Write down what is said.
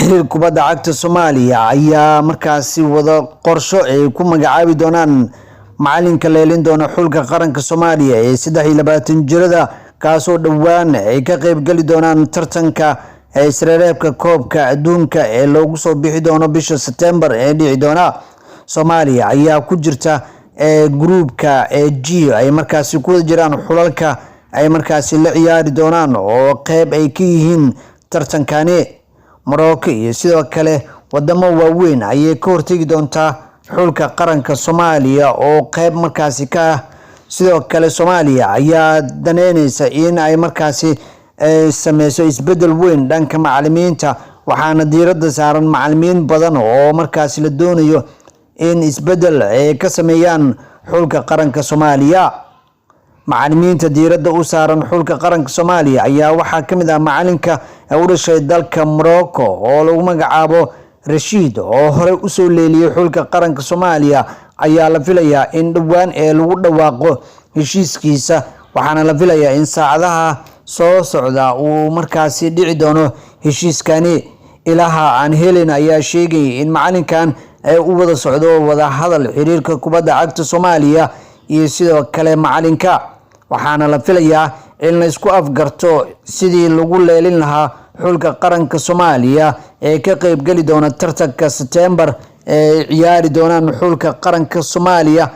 Xiriir kubadda cagta Soomaaliya ayaa markaasi wada qorsho ay ku magacaabi doonaan macalinka leelin doona xulka qaranka Soomaaliya ee 23 jirada, kaasoo dhowaan ay ka qeybgeli doonaan tartanka isreereebka koobka adduunka ee loogu soo bixi doono bisha Sebtembar ee dhici doona. Soomaaliya ayaa ku jirta gruubka ee G ay markaasi ku wada jiraan xulalka ay markaasi la ciyaari doonaan oo qeyb ay ka yihiin tartankani. Morocco iyo sidoo kale wadamo waaweyn ayay ka hortegi doontaa xulka qaranka Soomaaliya oo qeyb markaasi ka ah. Sidoo kale Soomaaliya ayaa daneyneysa in ay markaasi sameyso isbedel weyn dhanka macalimiinta, waxaana diiradda saaran macalimiin badan oo markaasi la doonayo in isbedel ay ka sameeyaan xulka qaranka Soomaaliya. Macalimiinta diiradda u saaran xulka qaranka Soomaaliya ayaa waxaa ka mid ah macalinka u dhashay dalka Morocco oo lagu magacaabo Rashiid, oo horey usoo leeliyey xulka qaranka Soomaaliya, ayaa la filayaa in dhowaan ee lagu dhawaaqo heshiiskiisa, waxaana la filayaa in saacadaha soo socda uu markaasi dhici doono heshiiskani. Ilaha aan helin ayaa sheegayay in macalinkan ay u wada socdo wada hadal xiriirka kubadda cagta Soomaaliya iyo sidoo kale macalinka, waxaana la filayaa in la isku afgarto sidii lagu leelin lahaa xulka qaranka Soomaaliya ee ka qeybgeli doona tartanka Sebtembar ee ciyaari doonaan xulka qaranka Soomaaliya.